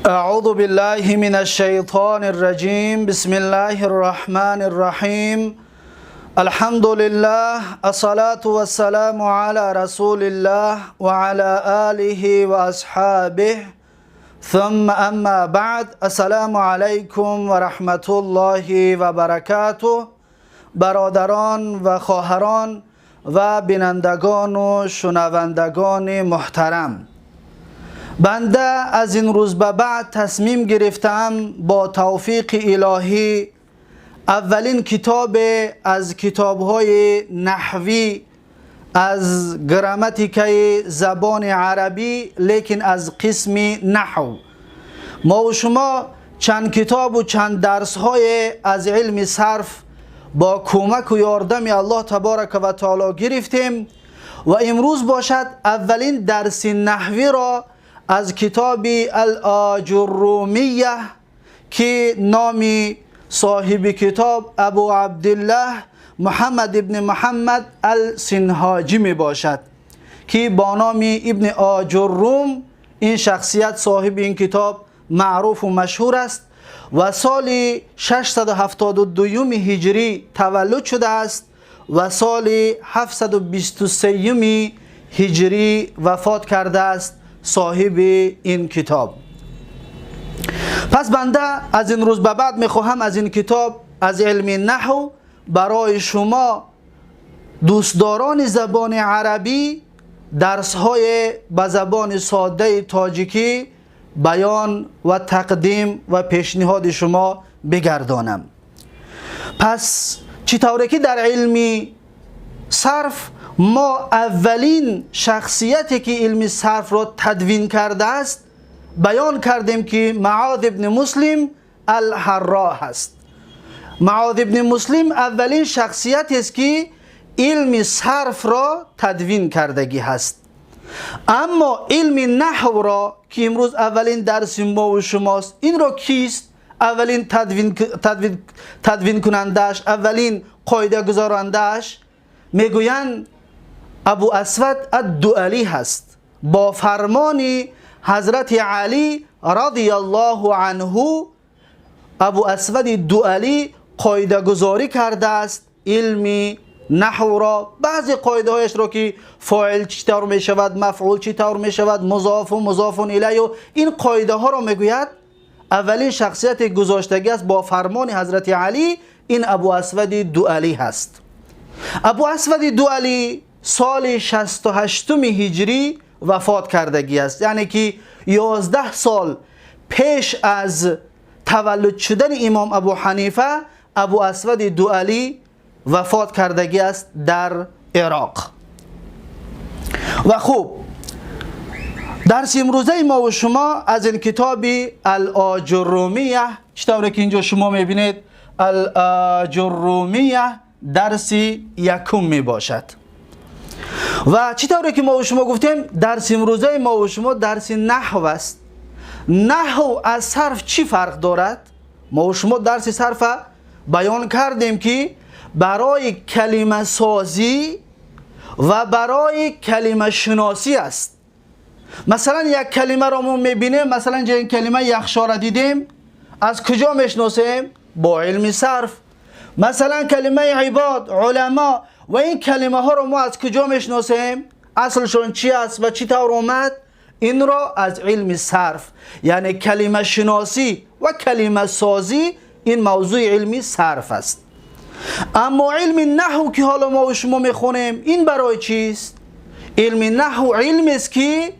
أعوذ بالله من الشيطان الرجيم. بسم الله الرحمن الرحيم. الحمد لله، الصلاة والسلام على رسول الله وعلى آله وأصحابه، ثم أما بعد. السلام عليكم ورحمة الله وبركاته. برادران و خواهران و بینندگان و شنوندگان محترم، بنده از این روز به بعد تصمیم گرفتم با توفیق الهی اولین کتاب از کتاب‌های نحوی، از گراماتیکای زبان عربی، لیکن از قسم نحو. ما و شما چند کتاب و چند درس‌های از علم صرف با کمک و یاردم الله تبارک و تعالی گرفتیم و امروز باشد اولین درس نحوی را از کتاب الآجرومیه که نام صاحب کتاب ابو عبدالله محمد ابن محمد السنهاجی می باشد که با نام ابن آجروم این شخصیت صاحب این کتاب معروف و مشهور است و سال 672 هجری تولد شده است و سال 723 هجری وفات کرده است صاحب این کتاب. پس بنده از این روز به بعد میخواهم از این کتاب، از علم نحو، برای شما دوستداران زبان عربی درس‌های به زبان ساده تاجیکی بیان و تقدیم و پیشنهاد شما بگردانم. پس چطوری که در علم صرف ما اولین شخصیتی که علم صرف را تدوین کرده است بیان کردیم که معاذ ابن مسلم الحرا هست. معاذ ابن مسلم اولین شخصیت است که علم صرف را تدوین کردگی هست. اما علم نحو را که امروز اولین درس ما و شماست، این را کیست؟ اولین تدوین کنندش، اولین قاعده گذارندش میگویند ابو اسود الدؤلی هست. با فرمان حضرت علی رضی الله عنه ابو اسود دؤلی قاعده گذاری کرده است علم نحو را. بعضی قاعده هایش را که فاعل چطور می شود، مفعول چطور می شود، مضاف و مضاف الیه، این قاعده ها را میگوید اولین شخصیت گذاشتگی است با فرمان حضرت علی، این ابو اسود دؤلی هست. ابو اسود دؤلی سال 68 هجری وفات کردگی است، یعنی که 11 سال پیش از تولد شدن امام ابو حنیفه ابو اسود دؤلی وفات کردگی است در عراق. و خوب، درس امروزه ما و شما از این کتاب الآجرومیه، چطوری که اینجا شما میبینید الآجرومیه، درس یکم می باشد. و چطوری که ما و شما گفتیم درس امروزه ما و شما درس نحو است. نحو از صرف چی فرق دارد؟ ما و شما درس صرف بیان کردیم که برای کلمه سازی و برای کلمه شناسی است. مثلا یک کلمه را ما میبینیم، مثلا اینجا این کلمه یخشا را دیدیم، از کجا میشناسیم؟ با علم صرف. مثلا کلمه عباد، علما، و این کلمه ها رو ما از کجا میشناسیم؟ اصلشون چی است و چی طور اومد؟ این را از علم صرف، یعنی کلمه شناسی و کلمه سازی، این موضوع علمی صرف است. اما علم نحو که حالا ما و شما میخونیم این برای چیست؟ علم نحو علم است که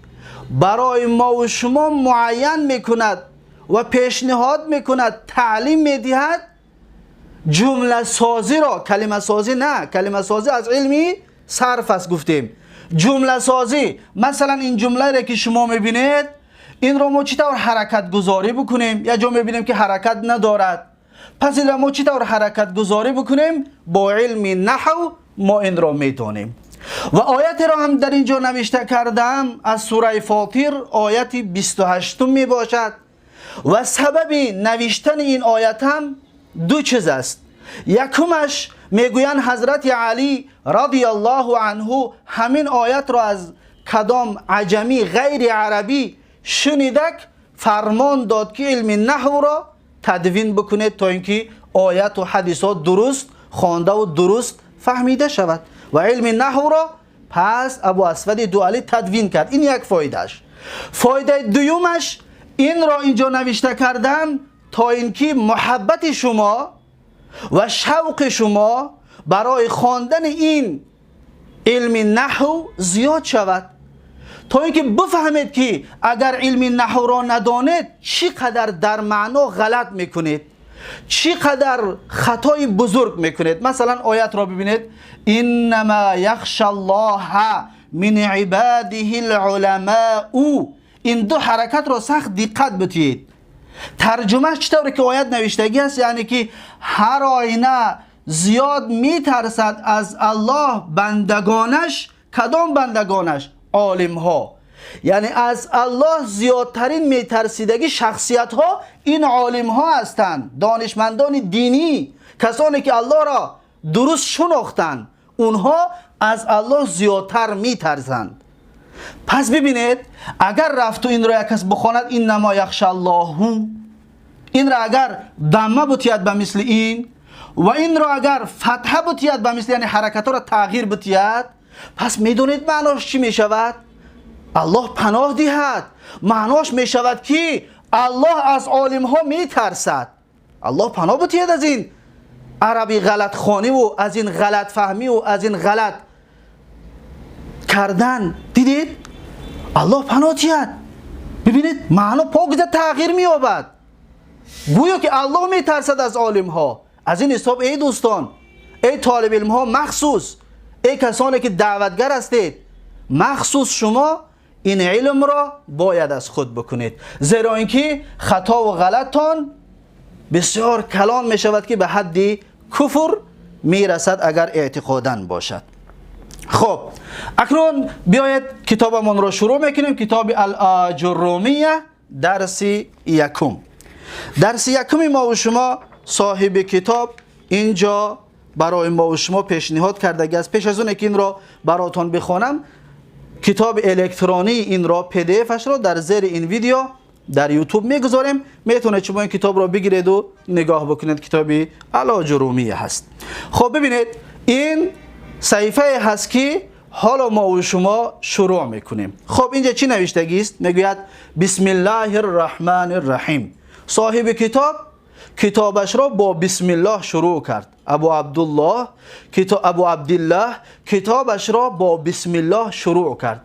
برای ما و شما معین میکند و پیشنهاد میکند، تعلیم میدهد جمله سازی را، کلمه سازی نه، کلمه سازی از علمی صرف است گفتیم. جمله سازی، مثلا این جمله را که شما میبینید این را ما چطور حرکت گذاری بکنیم؟ یا جا میبینیم که حرکت ندارد، پس این را ما چطور حرکت گذاری بکنیم؟ با علم نحو ما این را میتونیم. و آیت را هم در اینجا نوشته کردم از سوره فاطر، آیت 28 می باشد. و سبب نوشتن این آیت هم دو چیز است. یکمش میگویند حضرت علی رضی الله عنه همین آیت را از کدام عجمی غیر عربی شنیدک فرمان داد که علم نحو را تدوین بکنید تا اینکه آیت و حدیثات درست خوانده و درست فهمیده شود. و علم نحو را پس ابو اسود دوالی تدوین کرد. این یک فایدهش. فایده دومش این را اینجا نوشته کردم تا اینکه محبت شما و شوق شما برای خواندن این علم نحو زیاد شود، تا اینکه بفهمید که اگر علم نحو را ندانید چقدر در معنا غلط میکنید، چقدر خطای بزرگ میکنید. مثلا آیت را ببینید، انما یخشى الله من عباده العلماء. این دو حرکت را سخت دقت بدهید. ترجمهش چطوری که آیت نوشتگی است، یعنی که هر آینه زیاد میترسد از الله بندگانش. کدام بندگانش؟ عالم ها. یعنی از الله زیادترین میترسیدگی شخصیت ها این عالم ها هستند، دانشمندان دینی، کسانی که الله را درست شناختند، اونها از الله زیادتر میترسند. پس ببینید اگر رفت و این را یک کس بخواند انما یخشى الله، این را اگر ضمه بتید به مثل این، و این را اگر فتحه بتید به مثل، یعنی حرکت را تغییر بتید، پس میدونید معناش چی میشود؟ الله پناه دهد. معناش میشود که الله از عالم ها میترسد. الله پناه بتید از این عربی غلط خوانی و از این غلط فهمی و از این غلط کردن. دیدید؟ الله پناه دهد. ببینید معنا پاک تغییر مییابد، گویا که الله میترسد از عالم ها. از این حساب ای دوستان، ای طالب علم ها مخصوص، ای کسانی که دعوتگر هستید مخصوص، شما این علم را باید از خود بکنید، زیرا اینکه خطا و غلطتان بسیار کلان می شود که به حد کفر می رسد اگر اعتقاداً باشد. خب اکنون بیاید کتابمان را شروع میکنیم. کتاب الاجرومیه، درس یکم. درس یکم ما و شما صاحب کتاب اینجا برای ما و شما پیشنهاد کرده است. پیش از اون که این را براتون بخوانم، کتاب الکترونی این را PDF اش را در زیر این ویدیو در یوتیوب میگذاریم، میتونید شما این کتاب را بگیرید و نگاه بکنید. کتاب الاجرومیه هست. خب ببینید این صحیفه هست که حالا ما و شما شروع میکنیم. خب اینجا چی نوشتگی است؟ میگوید بسم الله الرحمن الرحیم. صاحب کتاب کتابش را با بسم الله شروع کرد. ابو عبدالله ابو عبدالله کتابش را با بسم الله شروع کرد.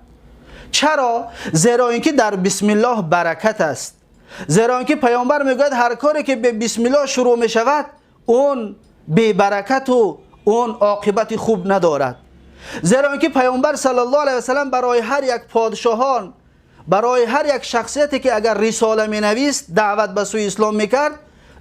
چرا؟ زیرا اینکه در بسم الله برکت است. زیرا اینکه پیامبر میگوید هر کاری که به بسم الله شروع میشود اون بی برکت و اون عاقبت خوب ندارد. زیرا اینکه پیامبر صلی الله علیه و سلم برای هر یک پادشاهان، برای هر یک شخصیتی که اگر رساله می نویست، دعوت به سوی اسلام میکرد،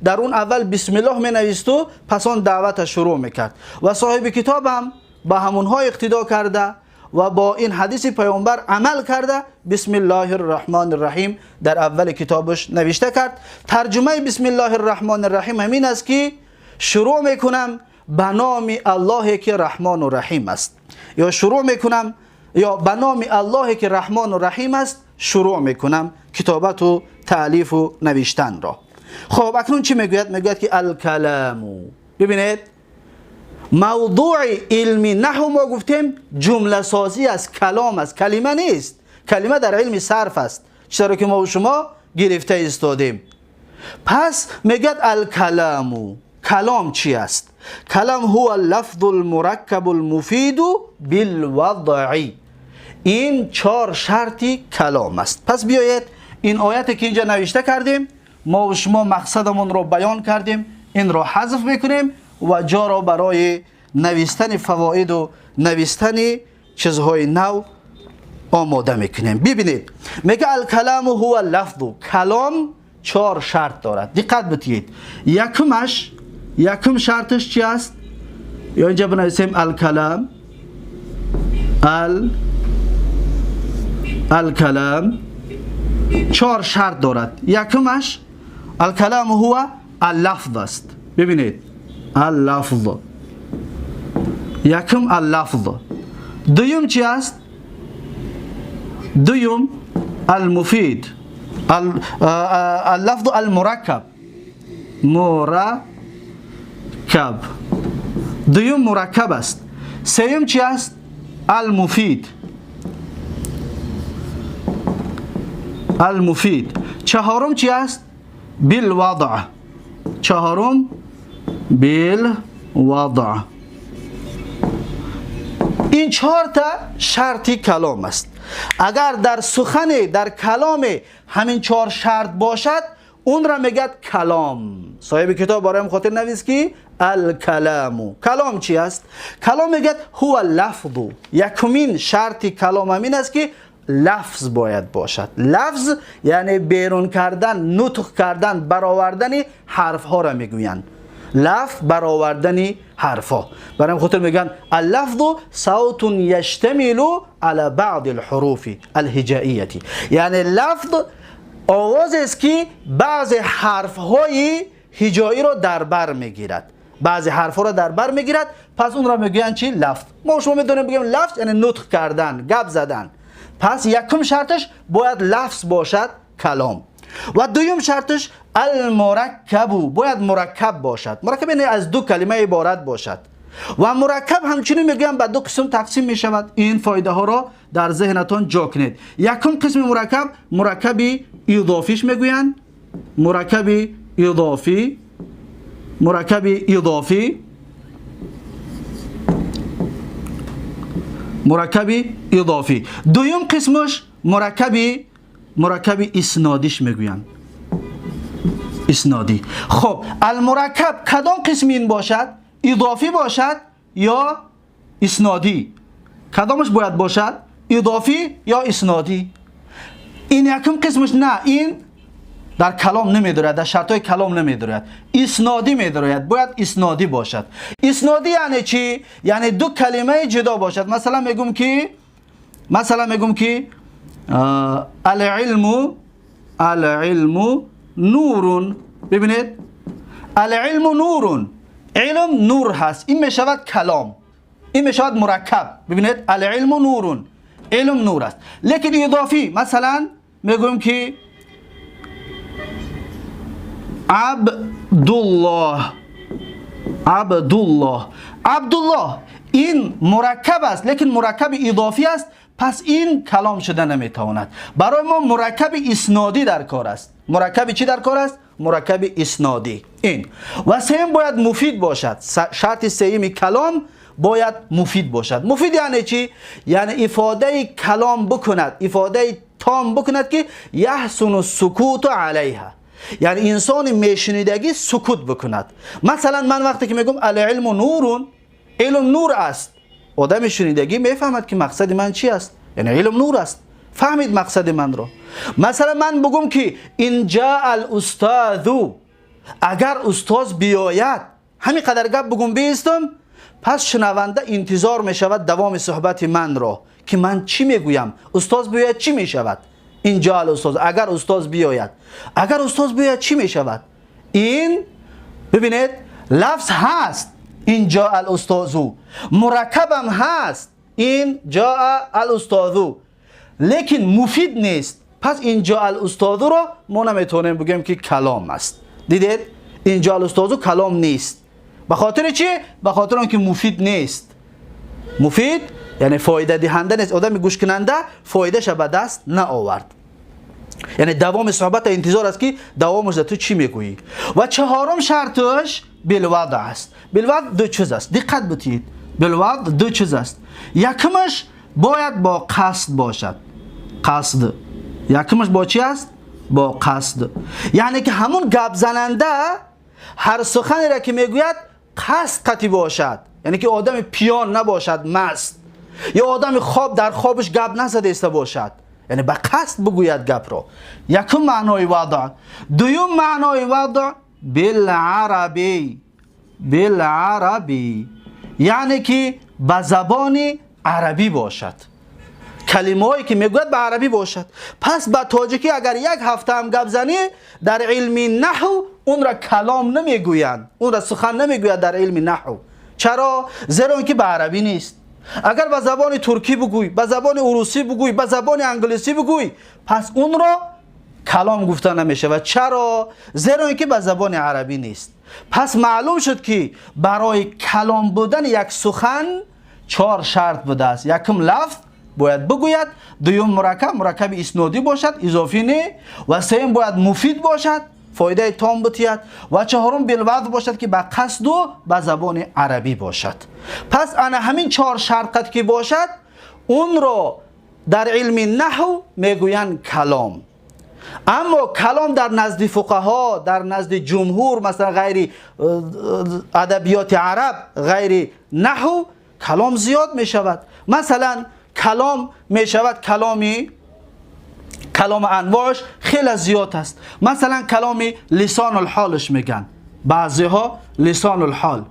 در اون اول بسم الله می نویست و پس آن دعوت شروع میکرد. و صاحب کتاب هم به همونها اقتدا کرده و با این حدیث پیامبر عمل کرده، بسم الله الرحمن الرحیم در اول کتابش نوشته کرد. ترجمه بسم الله الرحمن الرحیم همین است که شروع میکنم به نام الله که رحمان و رحیم است، یا شروع میکنم یا به نام الله که رحمان و رحیم است شروع میکنم کتابت و تألیف و نوشتن را. خب اکنون چی میگوید؟ میگوید که الکلام. ببینید موضوع علمی نحو ما گفتیم جمله سازی است، کلام است، کلمه نیست. کلمه در علم صرف است، چرا که ما و شما گرفته ایستادیم. پس میگوید الکلام. کلام چی است؟ کلام هو اللفظ المرکب المفید بالوضع. این چهار شرطی کلام است. پس بیایید این آیت که اینجا نوشته کردیم، ما و شما مقصدمون رو بیان کردیم، این رو حذف میکنیم و جا را برای نوشتن فواید و نوشتن چیزهای نو آماده میکنیم. ببینید میگه الکلام هو اللفظ. کلام چهار شرط دارد، دقت بدهید. یکمش، یکم شرطش چی است؟ یا اینجا بنویسیم الکلام، الکلام چهار شرط دارد. یکمش الکلام هو اللفظ است. ببینید اللفظ، یکم اللفظ. دویم چی است؟ دویم المفید. اللفظ المرکب، مرکب. دوم مرکب است. سوم چی است؟ المفید، المفید. چهارم چی است؟ بالوضع. چهارم بالوضع. این چهار تا شرطی کلام است. اگر در سخن، در کلام همین چهار شرط باشد، اون را میگد کلام. صاحب کتاب برایم خاطر نویس که الکلام. کلام چی است؟ کلام میگد هو اللفظ. یکمین شرط کلام همین است که لفظ باید باشد. لفظ یعنی بیرون کردن، نطق کردن، برآوردن حرف ها را میگویند. لفظ برآوردن حرف ها. برای خاطر میگن اللفظ صوت یشتمل على بعض الحروف الهجائیه. یعنی لفظ آواز است که بعض حرف های هجایی را در بر میگیرد. بعضی حرف ها را در بر میگیرد، پس اون را میگویند چی؟ لفظ. ما شما میدونیم بگیم لفظ یعنی نطق کردن، گپ زدن. پس یکم شرطش باید لفظ باشد، کلام. و دوم شرطش المرکب، باید مرکب باشد. مرکب یعنی از دو کلمه عبارت باشد. و مرکب همچنین میگویم به دو قسم تقسیم میشود. این فایده ها را در ذهنتان جا کنید. یکم قسم مرکب، مرکب اضافیش میگویند. مرکب اضافی، مرکب اضافی، مرکب اضافی. دوم قسمش مرکب اسنادیش میگویند. اسنادی. خب المرکب کدام قسم این باشد؟ اضافی باشد یا اسنادی؟ کدامش باید باشد؟ اضافی یا اسنادی؟ این یکم قسمش نه، این در کلام نمیدارد، در شرطهای کلام نمیدارد، اسنادی میدارد. باید اسنادی باشد. اسنادی یعنی چی؟ یعنی دو کلمه جدا باشد. مثلا میگم که العلم، العلم نور. ببینید العلم نور، علم نور هست. این میشود کلام، این میشود مرکب. ببینید العلم نور، علم نور است. لیکن اضافی مثلا میگم که عبدالله، عبدالله، عبدالله. این مرکب است لیکن مرکب اضافی است، پس این کلام شده نمیتواند. برای ما مرکب اسنادی در کار است. مرکب چی در کار است؟ مرکب اسنادی. این و سیم باید مفید باشد. شرط سیم کلام باید مفید باشد. مفید یعنی چی؟ یعنی افاده کلام بکند، افاده تام بکند که یحسن السکوت علیها، یعنی انسان میشنیدگی سکوت بکند. مثلا من وقتی که میگم العلم نور، علم نور است، آدم شنیدگی میفهمد که مقصد من چی است، یعنی علم نور است، فهمید مقصد من رو. مثلا من بگم که ان جاء الاستاذ، اگر استاد بیاید، همین قدر گپ بگم بیستم، پس شنونده انتظار میشود دوام صحبت من را که من چی میگویم، استاد بیاید چی میشود. این جاء الاستاذ، اگر استاد بیاید، اگر استاد بیاید چی میشود. این ببینید لفظ هست، این جاء الاستاذ، مرکبم هست، این جاء الاستاذ، لیکن مفید نیست. پس این جاء الاستاذ رو ما نمیتونیم بگیم که کلام است. دیدید این جاء الاستاذ کلام نیست. به خاطر چی؟ به خاطر آنکه مفید نیست. مفید یعنی فایده دهنده نیست. آدم گوش کننده فایده به دست نآورد. یعنی دوام صحبت انتظار است که دوامش تو چی میگویی. و چهارم شرطش بالوضع است. بالوضع دو چیز است، دقت بتید. بالوضع دو چیز است. یکمش باید با قصد باشد. قصد یکمش با چی است؟ با قصد. یعنی که همون گپ زننده هر سخنی را که میگوید قصد قطعی باشد، یعنی که آدم پیان نباشد، مست، یا آدم خواب در خوابش گپ نزده ایسته باشد، یعنی به قصد بگوید گپ را. یکم معنای وضع. دوم معنای وضع بالعربی، بالعربی یعنی که به زبان عربی باشد، کلمه‌هایی که میگوید به عربی باشد. پس به تاجیکی اگر یک هفته هم گپ زنی در علم نحو اون را کلام نمیگویند، اون را سخن نمیگوید در علم نحو. چرا؟ زیرا اینکه به عربی نیست. اگر به زبان ترکی بگوی، به زبان روسی بگوی، به زبان انگلیسی بگوی، پس اون را کلام گفته نمیشود. چرا؟ زیرا اینکه به زبان عربی نیست. پس معلوم شد که برای کلام بودن یک سخن چهار شرط بوده است. یکم لفظ باید بگوید، دوم مرکب اسنادی باشد، اضافی نه، و سوم باید مفید باشد، فایده تام بتید، و چهارم بالوضع باشد که به قصد و به زبان عربی باشد. پس انا همین چهار شرط که باشد اون را در علم نحو میگویند کلام. اما کلام در نزد فقها، در نزد جمهور، مثلا غیر ادبیات عرب، غیر نحو، کلام زیاد می شود. مثلا کلام می شود کلام انواعش خیلی زیاد است. مثلا کلام لسان الحالش میگن بعضی ها، لسان الحال،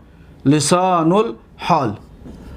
لسان الحال،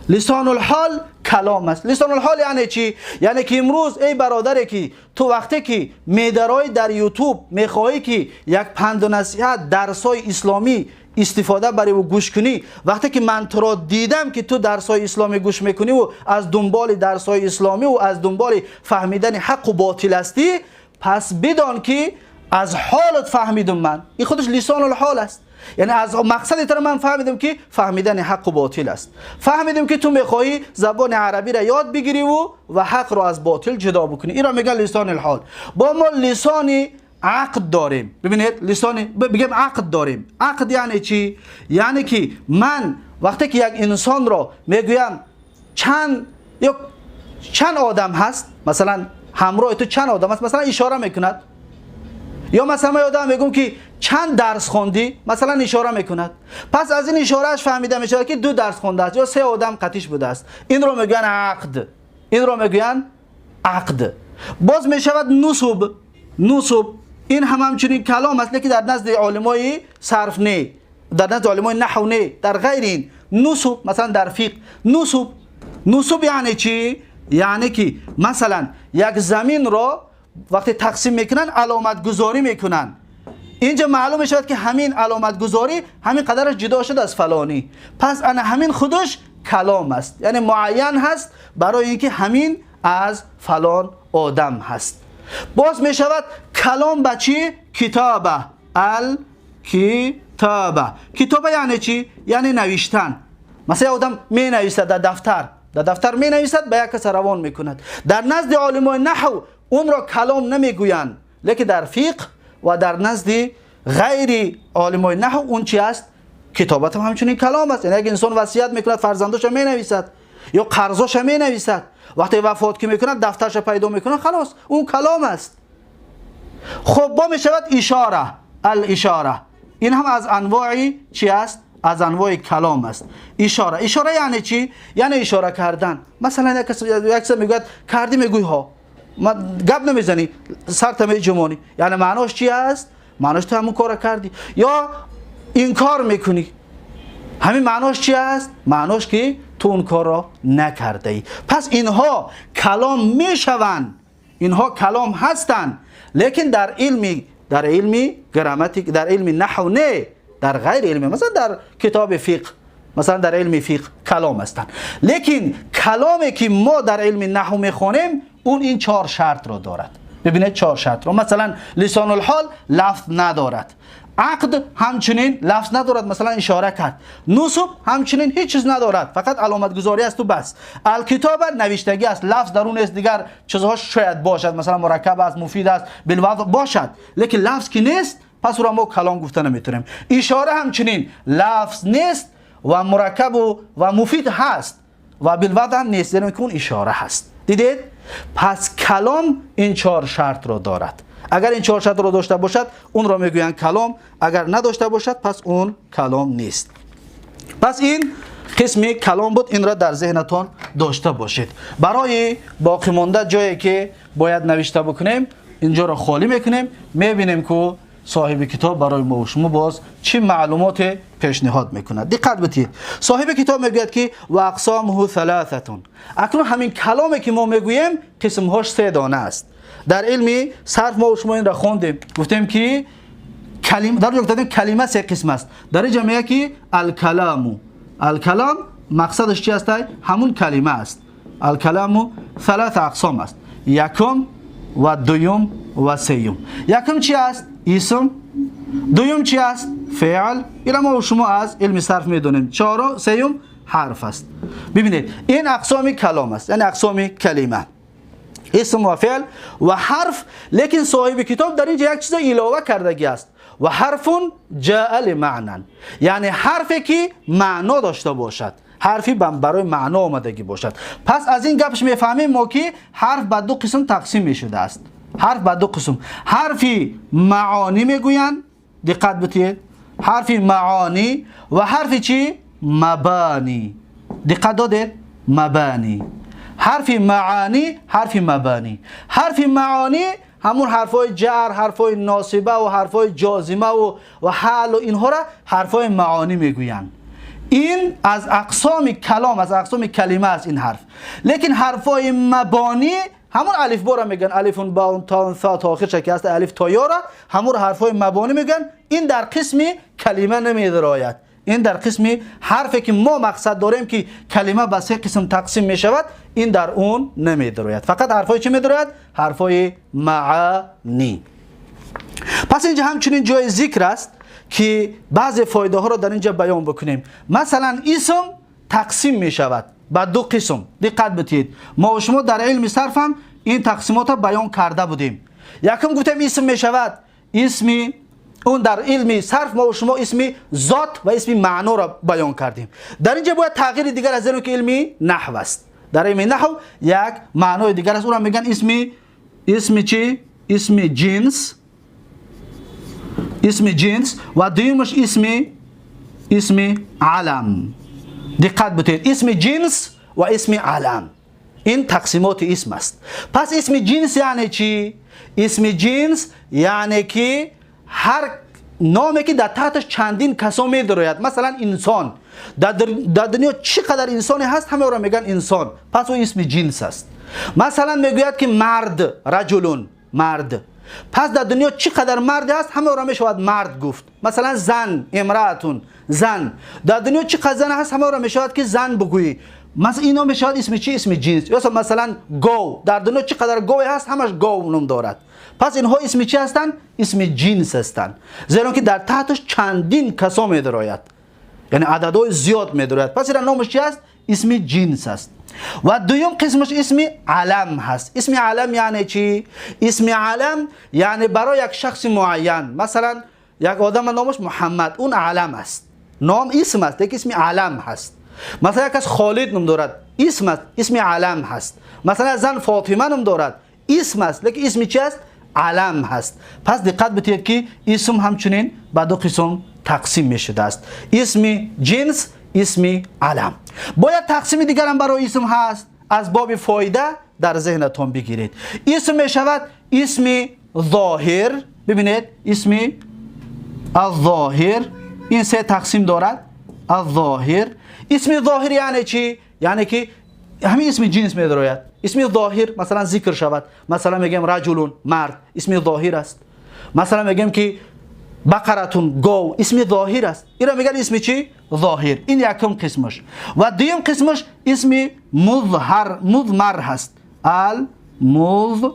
لسان الحال کلام است. لسان الحال یعنی چی؟ یعنی که امروز ای برادره که تو وقتی که میدرای در یوتیوب میخواهی که یک پند و نصیحت درسای اسلامی استفاده برای و گوش کنی، وقتی که من تو را دیدم که تو درسای اسلامی گوش میکنی و از دنبال درسای اسلامی و از دنبال فهمیدن حق و باطل هستی، پس بدان که از حالت فهمیدم من. این خودش لسان الحال است. یعنی از مقصد تو من فهمیدم که فهمیدن حق و باطل است. فهمیدم که تو میخواهی زبان عربی را یاد بگیری و حق را از باطل جدا بکنی. این را میگن لسان الحال. با ما لسان عقد داریم. ببینید لسان بگیم عقد داریم. عقد یعنی چی؟ یعنی که من وقتی که یک انسان را میگویم چند آدم هست، مثلا همراه تو چند آدم هست، مثلا اشاره میکند. یا مثلا من آدم میگم که چند درس خوندی، مثلا اشاره میکند. پس از این اشارهش فهمیده میشود که دو درس خونده است یا سه آدم قطیش بوده است. این رو میگن عقد. این رو میگن عقد. باز میشود نصب. نصب این هم همچنین کلام است، که در نزد علمای صرف نه، در نزد علمای نحو نه، در غیر این نصب، مثلا در فقه نصب. نصب یعنی چی؟ یعنی که مثلا یک زمین را وقتی تقسیم میکنن علامت گذاری میکنن. اینجا معلوم میشود که همین علامت گذاری همین قدرش جدا شد از فلانی. پس انا همین خودش کلام است، یعنی معین هست برای اینکه همین از فلان آدم هست. باز میشود کلام به چی؟ کتابه. الکتابه. کتابه یعنی چی؟ یعنی نوشتن. مثلا آدم می نویسد در دفتر، در دفتر می نویسد، به یک کس روان میکند. در نزد علمای نحو اون را کلام نمیگویند، لیکن در فقه و در نزد غیر علمای نحو اون چی است؟ کتابت هم همچنین کلام است. یعنی اگه انسان وصیت میکند فرزندش می نویسد یا قرضش می نویسد، وقتی وفات که میکند دفترش پیدا میکنه، خلاص اون کلام است. خب با میشود اشاره. الاشاره این هم از انواع چی است؟ از انواع کلام است. اشاره. اشاره یعنی چی؟ یعنی اشاره کردن. مثلا یک کس میگوید کردی، میگوی ها، ما گپ نمیزنی، سرت میجمانی، یعنی معناش چی است؟ معناش تو همون کار کردی. یا انکار میکنی، همین معناش چی است؟ معناش که تو اون کار را نکرده ای. پس اینها کلام میشوند، اینها کلام هستند، لیکن در علم گراماتیک، در علم نحو نه، در غیر علم، مثلا در کتاب فقه، مثلا در علم فقه کلام هستند. لیکن کلامی که ما در علم نحو میخوانیم اون این چهار شرط را دارد. ببینید چهار شرط را. مثلا لسان الحال لفظ ندارد، عقد همچنین لفظ ندارد، مثلا اشاره کرد. نصب همچنین هیچ چیز ندارد، فقط علامت گذاری است و بس. الکتاب نوشتگی است، لفظ در اون است، دیگر چیزها شاید باشد، مثلا مرکب است، مفید است، بالوضع باشد، لیکن لفظ که نیست، پس او را ما کلام گفته نمیتونیم. اشاره همچنین لفظ نیست و مرکب و مفید هست و بالوضع هم نیست، یعنی که اون اشاره هست. دیدید؟ پس کلام این چهار شرط را دارد. اگر این چهار شرط را داشته باشد اون را میگویند کلام، اگر نداشته باشد پس اون کلام نیست. پس این قسم کلام بود، این را در ذهنتان داشته باشید. برای باقی مانده جایی که باید نوشته بکنیم اینجا را خالی میکنیم، میبینیم که صاحب کتاب برای ما و شما باز چه معلومات پیشنهاد میکند. دقت بدید، صاحب کتاب میگوید که و اقسامه ثلاثه. اکنون همین کلامی که ما میگوییم قسمهاش سه دانه است. در علم صرف ما و شما این را خواندیم، گفتیم که کلمه، در گفتیم کلمه سه قسم است. در اینجا میگه که الکلام، الکلام مقصدش چی است؟ همون کلمه است. الکلام ثلاث اقسام است، یکم و دوم و سیوم. یکم چی است؟ اسم. دوم چی است؟ فعل. این ما و شما از علم صرف میدونیم. چهارم، سیوم حرف است. ببینید این اقسام کلام است، یعنی اقسام کلمه، اسم و فعل و حرف. لیکن صاحب کتاب در اینجا یک چیز علاوه کردگی است، و حرف جاء لمعنى، یعنی حرفی که معنا داشته باشد، حرفی برای معنا آمدگی باشد. پس از این گپش میفهمیم ما که حرف به دو قسم تقسیم میشده است. حرف به دو قسم، حرفی معانی میگویند، دقت بتید، حرف معانی و حرف چی؟ مبانی. دقت دادید؟ مبانی. حرف معانی، حرف مبانی. حرف معانی همون حرفای جر، حرفای ناصبه و حرفای جازمه و حال و اینها را حرفای معانی میگویند. این از اقسام کلام، از اقسام کلمه است این حرف. لیکن حرفای مبانی همون الف با را میگن، الف با تا ثا تا آخر که هست، الف تا یا را همون حرفای مبانی میگن. این در قسم کلمه نمیدراید. این در قسم حرفی که ما مقصد داریم که کلمه به سه قسم تقسیم میشود، این در اون نمیدراید. فقط حرفای چی میدراید؟ حرفای معانی. پس اینجا همچنین جای ذکر است که بعضی فایده ها را در اینجا بیان بکنیم. مثلا اسم تقسیم می شود به دو قسم. دقت بتید، ما و شما در علم صرف هم این تقسیمات را بیان کرده بودیم. یکم گفتیم اسم می شود اسمی، اون در علم صرف ما و شما اسم ذات و اسم معنا را بیان کردیم. در اینجا باید تغییر دیگر از اینو که علمی نحو است. در علم نحو یک معنای دیگر است، او را میگن اسم چی؟ اسم جنس، اسم جنس. و دویمش اسم علم. دقت بتید، اسم جنس و اسم علم، این تقسیمات اسم است. پس اسم جنس یعنی چی؟ اسم جنس یعنی که هر نامی که در تحتش چندین کسا میدروید. مثلا انسان، در دنیا چقدر انسانی هست همه را میگن انسان، پس او اسم جنس است. مثلا میگوید که مرد، رجلون، مرد، پس در دنیا چقدر مرد هست همه را میشود مرد گفت. مثلا زن، امرأتون، زن، در دنیا چقدر زن هست همه را میشود که زن بگویی. مثلا اینا میشود اسم چی؟ اسم جنس. یا مثلا گاو، در دنیا چقدر گاو هست همش گاو نام دارد. پس اینها اسم چی هستند؟ اسم جنس هستند، زیرا که در تحتش چندین کسا میدراید، یعنی عددهای زیاد میدراید. پس این نامش چی است؟ اسم جنس است. و دوم قسمش اسم علم هست. اسم علم یعنی چی؟ اسم علم یعنی برای یک شخص معین. مثلا یک آدم نامش محمد، اون علم است، نام اسم است، یک اسم علم هست. مثلا یک کس خالد نام دارد، اسم است، اسم علم هست. مثلا زن فاطمه نام دارد، اسم است، لیکن اسم چی است؟ علم هست. پس دقت بتید که اسم همچنین به دو قسم تقسیم می شده است، اسم جنس، اسم علم. باید تقسیم دیگر هم برای اسم هست، از باب فایده در ذهنتان بگیرید. اسم می شود اسم ظاهر. ببینید اسم الظاهر، این سه تقسیم دارد. الظاهر، اسم ظاهر یعنی چی؟ یعنی که همین اسم جنس می دراید. اسم ظاهر مثلا ذکر شود، مثلا میگم رجلون، مرد، اسم ظاهر است. مثلا میگم که بقرتون، گاو، اسم ظاهر است. اینا میگن اسم چی؟ ظاهر. این یکم قسمش. و دوم قسمش اسم مظهر، مضمر هست، المضمر.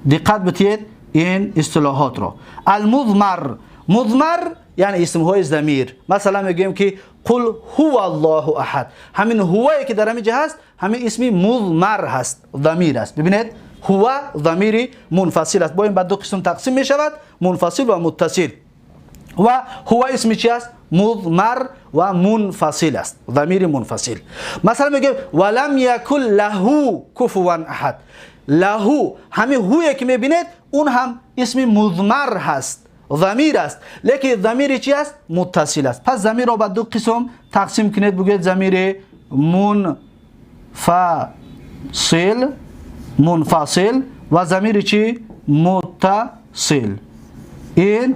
دقت بتید این اصطلاحات رو. المضمر، مضمر یعنی اسم های ضمیر. مثلا میگیم که قل هو الله احد، همین هوایی که در همینجا هست همین اسم مضمر هست، ضمیر است. ببینید هو ضمیر منفصل است، با این به دو قسم تقسیم می شود، منفصل و متصل. و هو اسم چی است؟ مضمر و منفصل است، ضمیر منفصل. مثلا میگه ولم یکن له کفوا احد. له، همین هویی که میبینید اون هم اسم مضمر هست، ضمیر است، لیکن ضمیر چی است؟ متصل است. پس ضمیر را به دو قسم تقسیم کنید، بگوید ضمیر منفصل، منفصل و ضمیر چی؟ متصل. این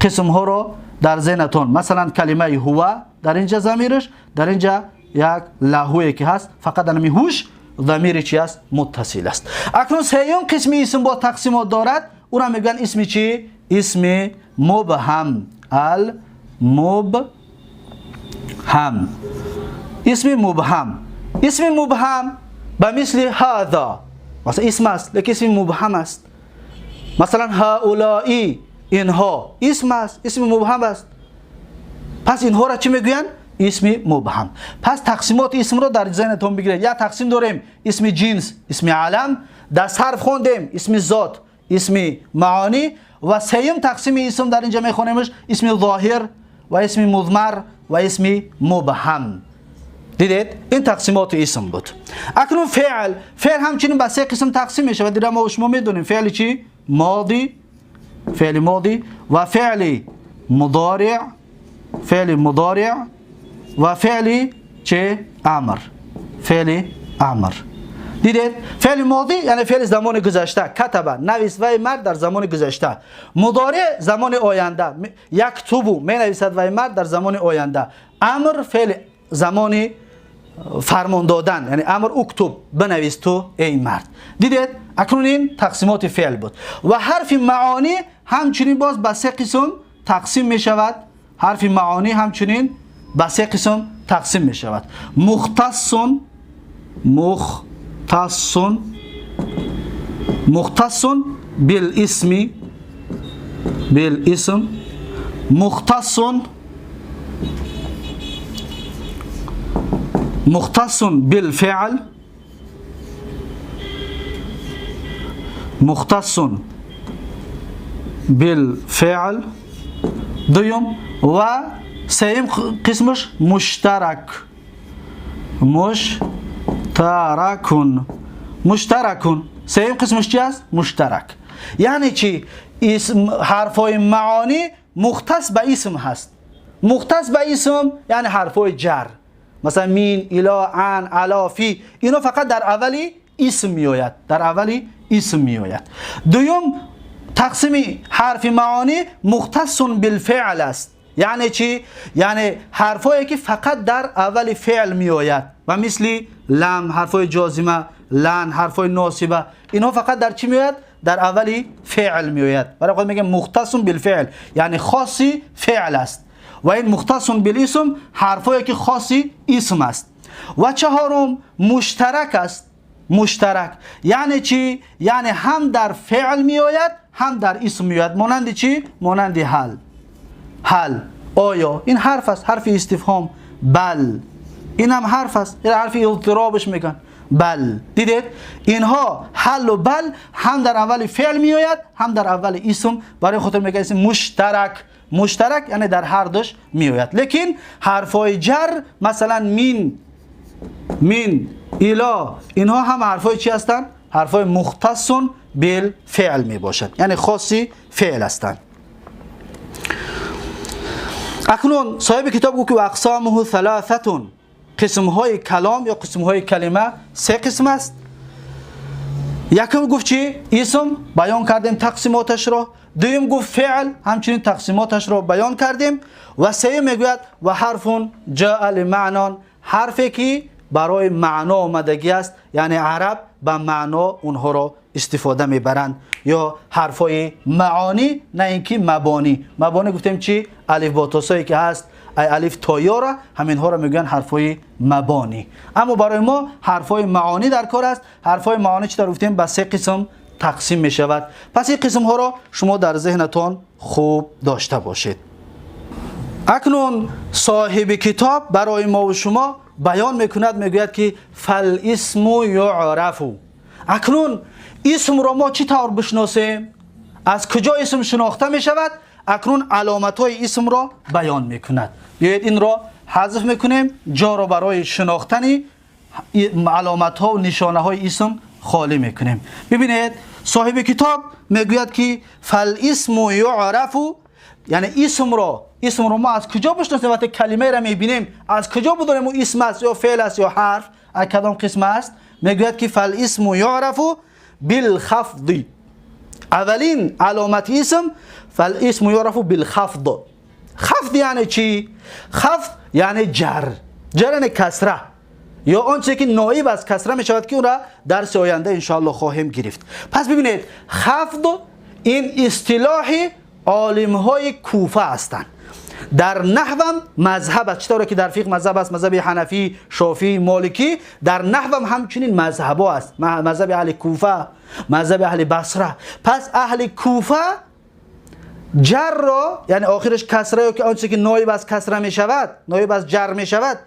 قسم ها رو در ذهنتون، مثلا کلمه هو در اینجا ضمیرش، در اینجا یک لهوی که هست، فقط همین هوش ضمیر چی است؟ متصل است. اکنون سیوم قسم اسم با تقسیمات دارد، او را میگن اسم چی؟ اسم مبهم، المبهم. اسم مبهم، اسم مبهم به مثل هذا، مثلا اسم است لیکن اسم مبهم است. مثلا هؤلاء اینها اسم است، اسم مبهم است. پس اینها را چی میگویند؟ اسم مبهم. پس تقسیمات اسم را در ذهنتون بگیرید. یا تقسیم داریم اسم جنس، اسم علم، در صرف خوندیم اسم ذات، اسم معانی، و سیم تقسیم اسم در اینجا میخونیمش اسم ظاهر و اسم مضمر و اسم مبهم. دیدید؟ این تقسیمات اسم بود. اکنون فعل، فعل همچنین به سه قسم تقسیم میشه و دیگه ما شما میدونیم فعل چی؟ ماضی، فعل ماضی و فعل مضارع، فعل مضارع و فعل چه؟ امر، فعل امر. دیدید؟ فعل ماضی یعنی فعل زمان گذشته، کتب نویس و مرد در زمان گذشته. مضارع زمان آینده، یکتبو می نویسد و مرد در زمان آینده. امر فعل زمان فرمان دادن، یعنی امر اکتب بنویس تو ای مرد. دیدید؟ اکنون این تقسیمات فعل بود. و حرف معانی همچنین باز به سه قسم تقسیم می شود. حرف معانی همچنین به سه قسم تقسیم می شود. مختص، مختص، مختص بالاسم، بالاسم، مختص، مختص بالفعل، مختص بالفعل دوم، و سیم قسمش مشترک، مشترکون، مشترکون. سیم قسمش چی است؟ مشترک. یعنی چی؟ اسم، حرفای معانی مختص به اسم هست. مختص به اسم یعنی حرفای جر، مثلا مین، الا، عن، علا، فی، اینا فقط در اولی اسم میآید، در اولی اسم میآید. دوم تقسیم حرف معانی مختص بالفعل است. یعنی چی؟ یعنی حرفایی که فقط در اول فعل میآید و مثل لم، حرفای جازمه، لن، حرفای ناصبه، اینها فقط در چی میآید؟ در اول فعل میآید. برای خود میگه مختص بالفعل، یعنی خاصی فعل است. و این مختص بالاسم حرفایی که خاصی اسم است. و چهارم مشترک است. مشترک یعنی چی؟ یعنی هم در فعل میآید هم در اسم میآید. مانند چی؟ مانند هل، هل، آیا، این حرف است، حرف استفهام. بل، این هم حرف است، این حرف اضطرابش میگن. بل، دیدید؟ اینها هل و بل هم در اول فعل میآید هم در اول اسم. برای خاطر میگه اسم مشترک. مشترک یعنی در هر دوش میآید. لیکن حرفای جر مثلا مین، مین، الا، اینها هم حرفای چی هستند؟ حرفای مختص بالفعل می باشد، یعنی خاصی فعل هستند. اکنون صاحب کتاب گفت که اقسامه ثلاثه، قسم های کلام یا قسم های کلمه سه قسم است. یکم گفت چی؟ اسم، بیان کردیم تقسیماتش را. دوم گفت فعل، همچنین تقسیماتش را بیان کردیم. و سوم میگوید و حرف جاء لمعنى، حرفی که برای معنا آمدگی است، یعنی عرب به معنا اونها را استفاده میبرند، یا حرفای معانی، نه اینکه مبانی. مبانی گفتیم چی؟ الف با تاسایی که هست، ای الف تا یا را، همینها را میگن حرفای مبانی. اما برای ما حرفای معانی در کار است. حرفای معانی چی در گفتیم؟ به سه قسم تقسیم می شود. پس این قسم ها را شما در ذهنتان خوب داشته باشید. اکنون صاحب کتاب برای ما و شما بیان میکند، میگوید که فالاسم یعرف. اکنون اسم را ما چی طور بشناسیم؟ از کجا اسم شناخته می شود؟ اکنون علامت های اسم را بیان میکند. بیایید این را حذف میکنیم، جا را برای شناختن علامت ها و نشانه های اسم خالی میکنیم. ببینید صاحب کتاب میگوید که فالاسم یعرف، یعنی اسم را ما از کجا بشناسیم؟ وقتی کلمه را میبینیم از کجا بدونیم او اسم است یا فعل است یا حرف، از کدام قسم است؟ میگوید که فالاسم یعرف بالخفض. اولین علامت اسم فالاسم یعرف بالخفض. خفض یعنی چی؟ خفض یعنی جر، جر یعنی کسره، یا آنچه که نایب از کسره می شود که اون را درس آینده انشاءالله خواهیم گرفت. پس ببینید خفض این اصطلاح عالم های کوفه هستند. در نحو مذهب است. چطور که در فقه مذهب است، مذهب حنفی، شافعی، مالکی، در نحو همچنین مذهب است. مذهب اهل کوفه، مذهب اهل بصره. پس اهل کوفه جر را، یعنی آخرش کسره یا که آنچه که نایب از کسره می شود، نایب از جر می شود،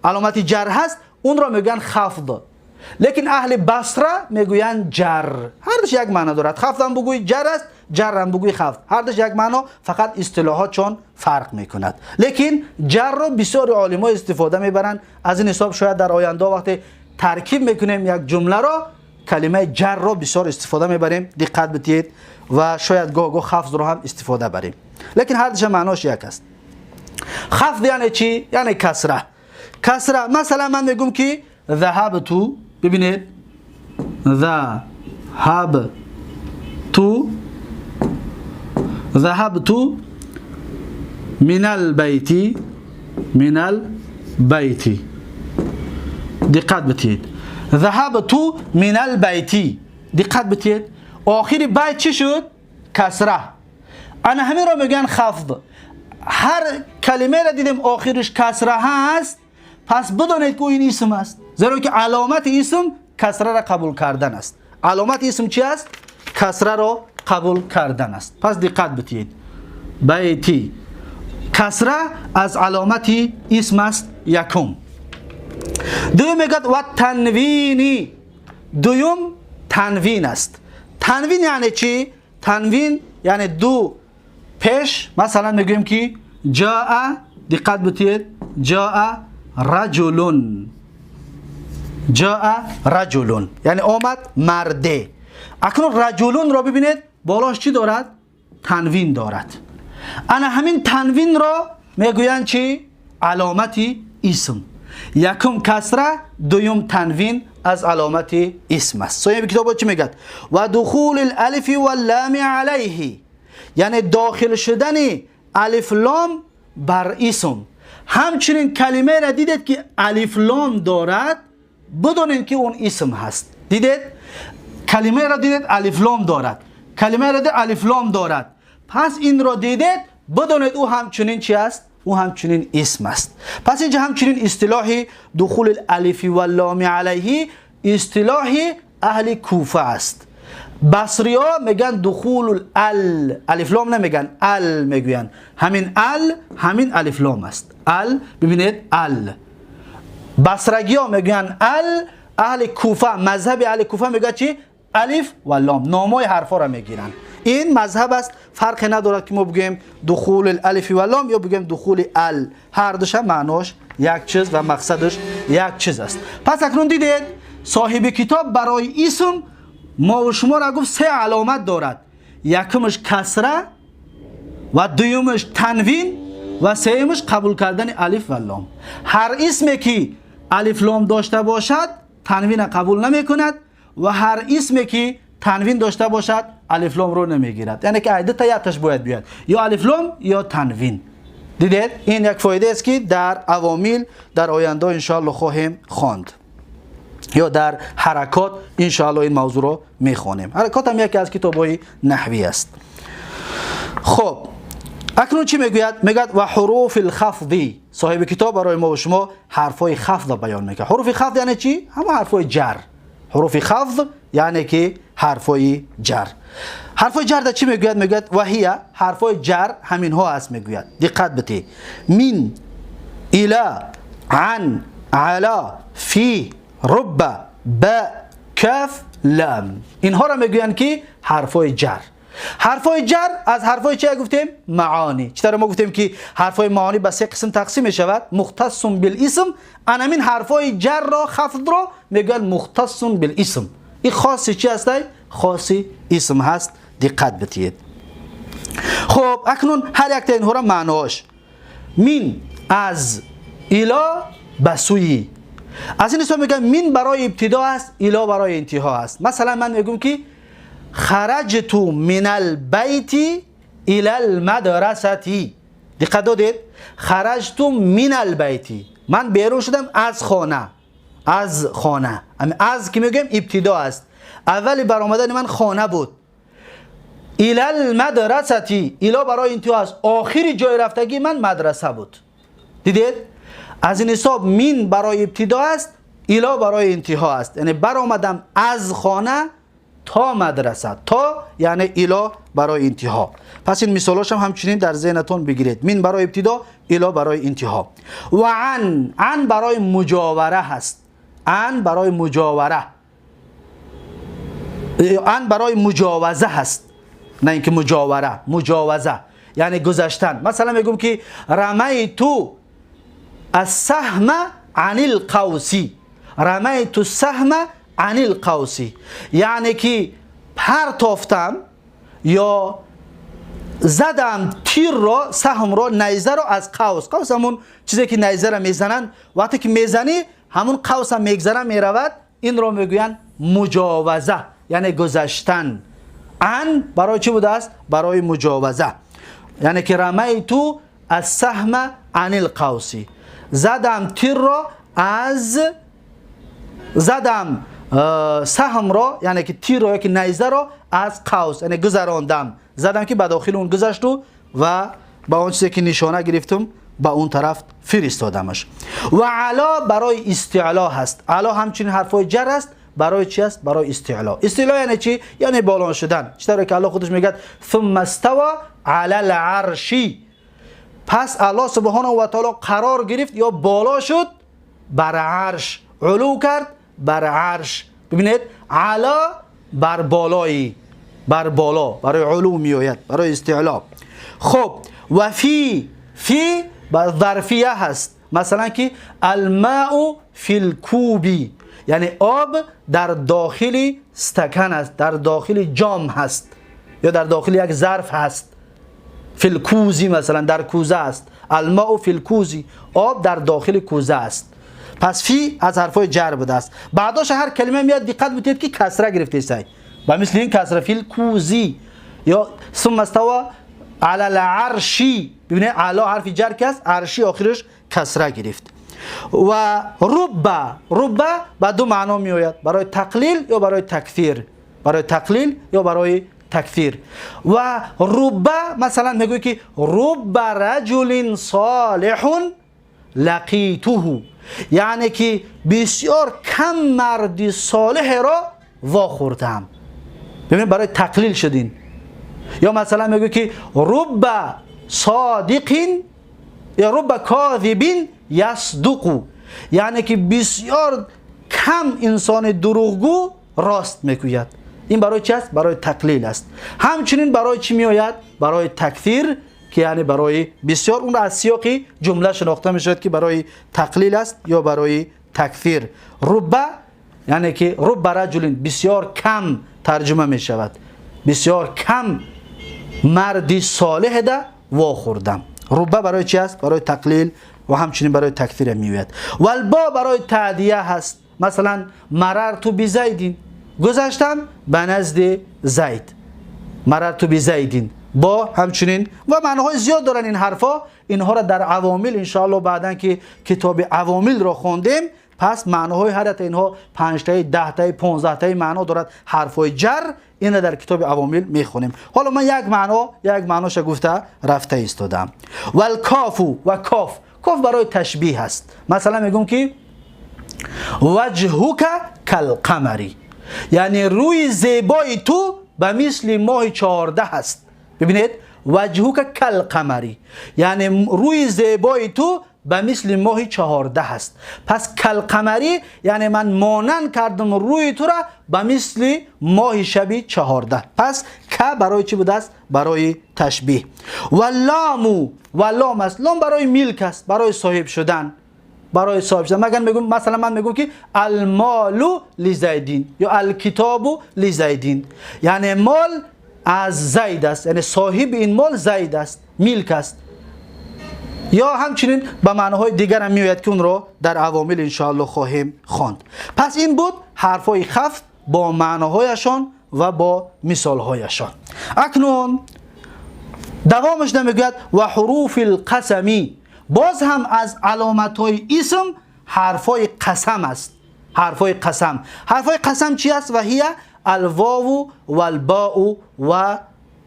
علامت جر هست، اون را میگن خفض. لیکن اهل بصره میگویند جر. هر دوش یک معنا دارد. خفض هم بگوی جر است، جر هم بگوی خفض، هر دوش یک معنا، فقط اصطلاحات چون فرق میکند. لیکن جر رو بسیار عالما استفاده میبرند. از این حساب شاید در آینده وقتی ترکیب میکنیم یک جمله را، کلمه جر رو بسیار استفاده میبریم، دقت بدید، و شاید گاه گاه خفض رو هم استفاده بریم، لیکن هر دوش معناش یک است. خفض یعنی چی؟ یعنی کسره. کسره مثلا من میگم که ذهبت، ببینید ذهبت، ذهبت من البیت، من البیت. دقت بدید، ذهبت من البیت. دقت بدید، آخر بیت چی شد؟ کسره. انا همین رو میگن خفض. هر کلمه را دیدیم آخرش کسره هست، پس بدانید که این اسم است، زیرا که علامت اسم کسره را قبول کردن است. علامت اسم چی است؟ کسره را قبول کردن است. پس دقت بدید، بیتی کسره از علامت اسم است. یکم. دوم میگد و تنوینی. دوم تنوین است. تنوین یعنی چی؟ تنوین یعنی دو پیش. مثلا میگوییم که جاء، دقت بدید، جاء رجلون، جاء رجلون یعنی آمد مرده. اکنون رجلون را ببینید بالاش چی دارد؟ تنوین دارد. انا همین تنوین را میگویند چی؟ علامت اسم. یکم کسره، دوم تنوین از علامت اسم است. صاحب کتاب چی میگد؟ و دخول الالف واللام علیه، یعنی داخل شدن الف لام بر اسم. همچنین کلمه را دیدید که الف لام دارد، بدونید که اون اسم هست. دیدید کلمه را دیدید الف لام دارد، کلمه را دیدید الف لام دارد، پس این را دیدید بدونید او همچنین چی است؟ او همچنین اسم است. پس اینجا همچنین اصطلاح دخول الالف واللام علیه اصطلاح اهل کوفه است. بصری ها میگن دخول ال، الف لام نمیگن، ال میگوین. همین ال همین الف لام است. ال، ببینید ال. بصرگی ها میگن ال، اهل کوفه، مذهب اهل کوفه میگه چی؟ الف و لام، نامای حرفا را میگیرن. این مذهب است، فرق ندارد که ما بگیم دخول الالف و لام یا بگیم دخول ال، هر دوش معناش یک چیز و مقصدش یک چیز است. پس اکنون دیدید صاحب کتاب برای اسم ما و شما را گفت سه علامت دارد. یکمش کسره و دومش تنوین و سومش قبول کردن الف و لام. هر اسمی که الف لام داشته باشد تنوین قبول نمی کند و هر اسمی که تنوین داشته باشد الف لام رو نمیگیرد. یعنی که عدت یکش باید بیاد، یا الف لام یا تنوین. دیدید این یک فایده است که در عوامل در آینده انشاءالله خواهیم خواند، یا در حرکات انشاءالله این موضوع رو میخوانیم. حرکات هم یکی از کتاب‌های نحوی است. خب اکنون چی میگوید؟ میگوید و حروف الخفض. صاحب کتاب برای ما و شما حرفای خفض بیان میکنه. حروف خفض یعنی چی؟ همه حرفای جر. حروف خفض یعنی که حرفای جر. حرفای جر در چی میگوید؟ میگوید و هی حرفای جر همین ها است. میگوید دقت بده، من، الی، عن، علی، فی، رب، با، کاف، لام. اینها را میگویند که حرفای جر. حرفای جر از حرفای چه گفتیم؟ معانی. چطور ما گفتیم که حرفای معانی به سه قسم تقسیم می شود؟ مختص بالاسم. انامین حرفای جر را، خفض را میگن مختص بالاسم. این خاصی چی هست؟ خاصی اسم هست. دقت بدید. خب اکنون هر یک تا اینها را معناش. من از، الی به سوی. از این حساب میگم من برای ابتدا است، الی برای انتها است. مثلا من میگم که خرجت من البیت الى المدرسه. دقت دادید؟ خرجت من البیت، من بیرون شدم از خانه. از خانه، از که میگم ابتدا است. اول برآمدن من خانه بود. إلى المدرسة، إلى برای انتها است. آخری جای رفتگی من مدرسه بود. دیدید؟ از این حساب من برای ابتدا است، إلى برای انتها است. یعنی برآمدم از خانه تا مدرسه، تا یعنی إلى برای انتها. پس این مثالاش هم همچنین در ذهنتون بگیرید. من برای ابتدا، إلى برای انتها. و عن، عن برای مجاوره هست. عن برای مجاوره، عن برای مجاوزه هست، نه اینکه مجاوره، مجاوزه یعنی گذشتن. مثلا میگم که رمیت السهم عن القوس، رمیت السهم عن القوس، یعنی که پرتافتم یا زدم تیر را، سهم را، نیزه را از قوس. قوس همون چیزی که نیزه را میزنن، وقتی که میزنی همون قوس هم میگذره میرود، این را میگوین مجاوزه، یعنی گذشتن. عن برای چی بوده است؟ برای مجاوزه، یعنی که رمیت السهم عن القوس، زدم تیر را از، زدم سهم را، یعنی که تیر را یا که نیزه را از قوس، یعنی گذراندم، زدم که به داخل اون گذشت و با اون چیزی که نشانه گرفتم به اون طرف فرستادمش. و علی برای استعلا هست. علی همچنین حرفای جر است. برای چی است؟ برای استعلا. استعلا یعنی چی؟ یعنی بالا شدن. چطور که الله خودش میگه ثم استوى علی العرش، پس الله سبحانه و تعالی قرار گرفت یا بالا شد بر عرش، علو کرد بر عرش. ببینید علی بر بالایی، بر بالا، برای علو میآید، برای استعلا. خب و فی، فی بر ظرفیه هست. مثلا که الماء فی الکوب، یعنی آب در داخل استکان است، در داخل جام هست یا در داخل یک ظرف هست. فی الکوزی مثلا در کوزه است. الماء فی الکوزی، آب در داخل کوزه است. پس فی از حرفای جر بوده است. بعداش هر کلمه میاد دقت بدید که کسره گرفته است. و مثل این کسره فی الکوزی یا ثم استوى علی العرش. ببینید علی حرف جر که است، عرشی آخرش کسره گرفت. و رب، رب به دو معنا میآید، برای تقلیل یا برای تکثیر، برای تقلیل یا برای تکثیر. و رب مثلا میگوی که رب رجل صالح لقیته، یعنی که بسیار کم مرد صالح را واخوردم. ببین برای تقلیل شدین. یا مثلا میگه که رب صادق یا رب کاذب یصدق، یعنی که بسیار کم انسان دروغگو راست میگوید. این برای چی است؟ برای تقلیل است. همچنین برای چی میآید؟ برای تکثیر، که یعنی برای بسیار. اون از سیاق جمله شناخته میشود که برای تقلیل است یا برای تکثیر. رب یعنی که رب رجل بسیار کم ترجمه میشود، بسیار کم مردی صالح ده واخوردم. رب برای چی است؟ برای تقلیل و همچنین برای تکثیر میآید. والبا برای تعدیه هست. مثلا مررت بزیدین، گذشتم به نزد زید، مررت بزیدین. با همچنین و معناهای زیاد دارن این حرفا. اینها را در عوامل انشاءالله بعدن که کتاب عوامل را خواندیم، پس معناهای هر یک اینها 5 تای 10 تای 15 تای معنا دارد حرفای جر. این را در کتاب عوامل میخونیم. حالا من یک معناش گفته رفته ایستادم. والکاف و کاف، کاف برای تشبیه است. مثلا میگم که وجهک کالقمری، یعنی روی زیبای تو به مثل ماه 14 است. ببینید وجهک کالقمری، یعنی روی زیبای تو به مثل ماه 14 است. پس کالقمری یعنی من مانند کردم روی تو را به مثل ماه شب 14. پس ک برای چی بوده است؟ برای تشبیه. و لام، و لام است. لام برای ملک است، برای صاحب شدن، برای صاحب شدن. مگر میگم مثلا من میگم که المال لزیدین یا الکتاب لزیدین، یعنی مال از زید است، یعنی صاحب این مال زید است، ملک است. یا همچنین به معناهای دیگر هم میآید که اون رو در عوامل انشاءالله خواهیم خواند. پس این بود حرفای خفض با معناهایشان و با مثالهایشان. اکنون دوامش نمیگوید و حروف القسمی، باز هم از علامتهای اسم حرفای قسم است. حرفای قسم، حرفای قسم چی است؟ و هي الواو والباء و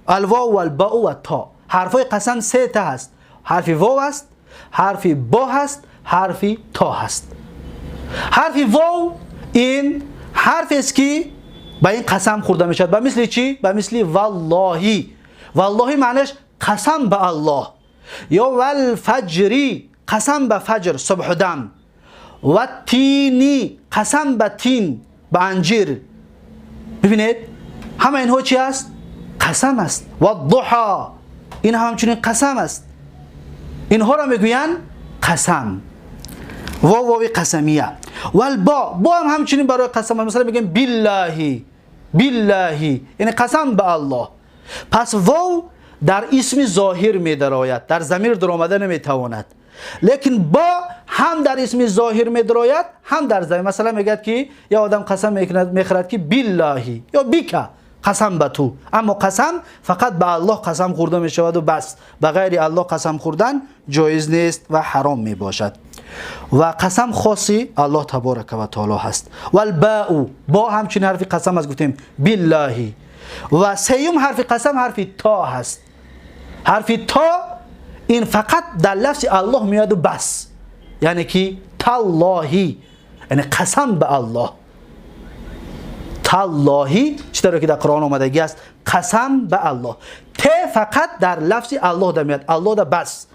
الواو والباء والتاء. حرفای قسم سه تا هست. حرف واو است، حرف با هست، حرف تا هست. حرف واو این حرف است که با این قسم خورده میشد. با مثل چی؟ با مثل واللهی. واللهی معنیش قسم به الله، یا والفجری قسم به فجر صبح دم، و تینی قسم به تین به انجیر. ببینید همه اینها چی است؟ قسم است. و الضحا این همچنین قسم است. اینها را میگویند قسم. واو واوی قسمیه. والبا با هم همچنین برای قسم. مثلا میگیم باللهی، باللهی یعنی قسم به الله. پس واو در اسم ظاهر میدراید، در ضمیر در آمده نمیتواند. لیکن با هم در اسم ظاهر میدراید هم در ضمیر. مثلا میگه که یا آدم قسم میکند میخرد که باللهی یا بیکا قسم به تو، اما قسم فقط به الله قسم خورده میشود و بس. به غیر الله قسم خوردن جایز نیست و حرام میباشد. و قسم خاصی الله تبارک و تعالی هست. والباء با همچنین حرف قسم است، گفتیم باللهی. و سیوم حرف قسم حرف تا هست. حرف تا این فقط در لفظ الله میاد و بس، یعنی که تاللهی یعنی قسم به الله. تاللهی چطور که در قرآن آمدگی است، قسم به الله. ت فقط در لفظ الله در میاد، الله در بس.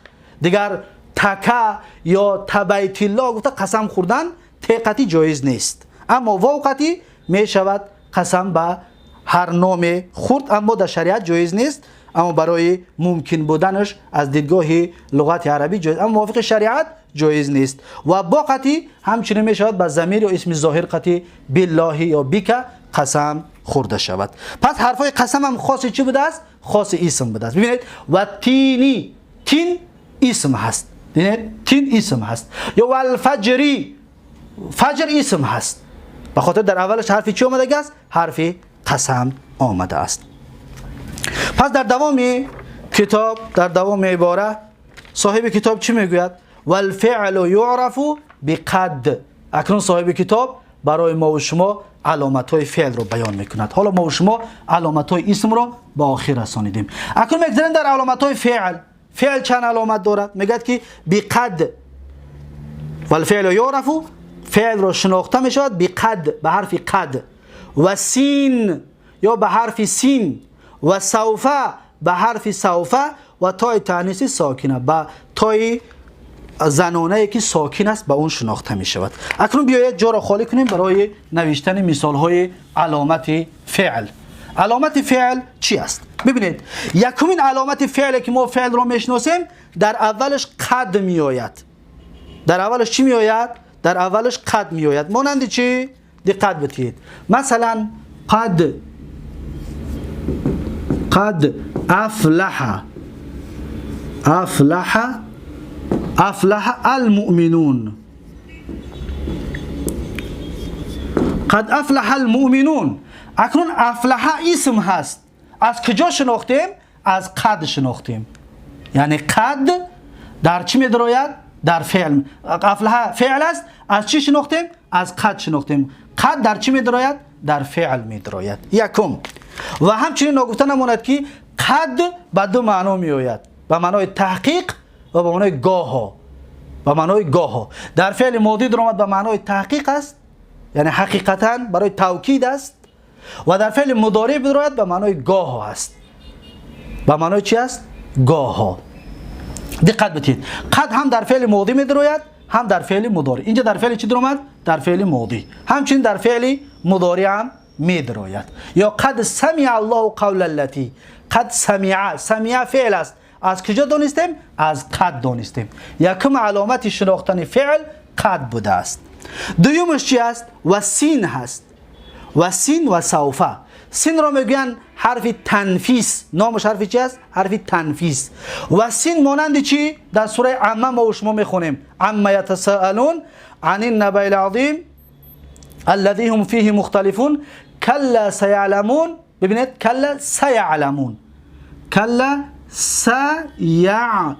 دیگر تکا یا تبیت الله گفته قسم خوردن ت قطعی جایز نیست، اما واو قطعی می شود قسم به هر نام خورد، اما در شریعت جایز نیست. اما برای ممکن بودنش از دیدگاه لغت عربی جایز، اما موافق شریعت جایز نیست. و با قطعی همچنین می شود به ضمیر یا اسم ظاهر قطعی بالله یا بیک قسم خورده شود. پس حرفای قسم هم خاص چی بوده است؟ خاص اسم بوده است. ببینید و تینی، تین اسم هست. ببینید تین اسم هست. یا والفجری، فجر اسم هست. به خاطر در اولش حرف چی آمده است؟ حرف قسم آمده است. پس در دوام کتاب، در دوام عباره صاحب کتاب چی میگوید؟ والفعل یعرف بقد. اکنون صاحب کتاب برای ما و شما علامت های فعل رو بیان میکند. حالا ما و شما علامت های اسم رو به آخر رسانیدیم. اکنون میگذریم در علامت های فعل. فعل چند علامت دارد؟ میگه که بقد. والفعل یعرف، فعل رو شناخته میشود بقد، به حرف قد، و سین یا به حرف سین، و سوف به حرف سوف، و تای تانیث ساکنه به تای زنانه که ساکن است به اون شناخته می شود. اکنون بیایید جا را خالی کنیم برای نوشتن مثال های علامت فعل. علامت فعل چی است؟ ببینید یکمین علامت فعل که ما فعل را میشناسیم در اولش قد می آید. در اولش چی می آید؟ در اولش قد می آید. مانند چی؟ دقت بدهید. مثلا قد، قد افلح، افلح، افلح المؤمنون. قد افلح المؤمنون. اکنون افلح اسم هست. از کجا شناختیم؟ از قد شناختیم. یعنی قد در چی میدراید؟ در فعل. افلح فعل است. از چی شناختیم؟ از قد شناختیم. قد در چی میدراید؟ در فعل میدراید. یکم. و همچنین ناگفته نماند که قد به دو معنا میآید، به معنای تحقیق و به معنای گاها. به معنای گاها در فعل ماضی در آمد به معنای تحقیق است، یعنی حقیقتا برای توکید است، و در فعل مضارع درآید به معنای گاها است. به معنای چی است؟ گاها. دقت بدهید، قد هم در فعل ماضی میدراید هم در فعل مضارع. اینجا در فعل چی در آمد؟ در فعل ماضی. همچنین در فعل مضارع هم میدراید. یا قد سمع الله قول التي. قد سمع، سمع فعل است. از کجا دانستیم؟ از قد دانستیم. یکم علامت شناختن فعل قد بوده است. دویمش چی است؟ و سین هست. و سین و سوف. سین را میگویند حرف تنفیس. نامش حرف چی است؟ حرف تنفیس. و سین مانند چی؟ در سوره عمه ما و شما میخونیم، عم یتساءلون عن النبأ العظیم الذی هم فیه مختلفون کلا سیعلمون. ببینید کلا سیعلمون، کلا سیعلمون.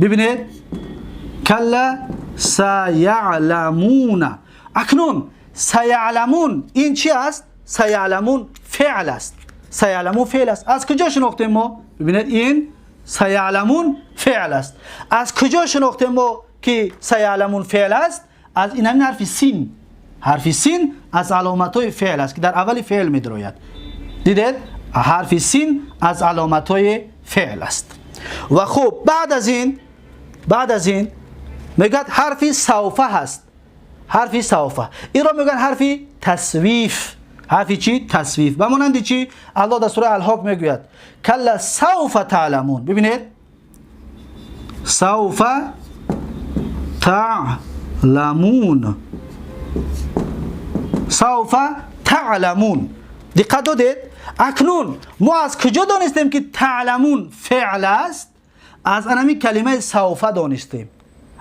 ببینید کلا سیعلمون. اکنون سیعلمون این چی است؟ سیعلمون فعل است. سيعلمون فعل است. از کجا شناختیم ما؟ ببینید این سيعلمون فعل است. از کجا شناختیم ما که سيعلمون فعل است؟ از این همین حرف سین. حرف سین از علامت‌های فعل است که در اول فعل می‌دراید. دیدید؟ حرف سین از علامت‌های فعل است. و خب بعد از این میگه حرف سوف هست. حرف سوف این را میگن حرف تسویف. حرف چی؟ تسویف. به مانند چی؟ الله در سوره الحاق میگوید کلا سوف تعلمون. ببینید سوف تعلمون، سوف تعلمون. دقت دادید؟ اکنون ما از کجا دانستیم که تعلمون فعل است؟ از انمی کلمه سوف دانستیم،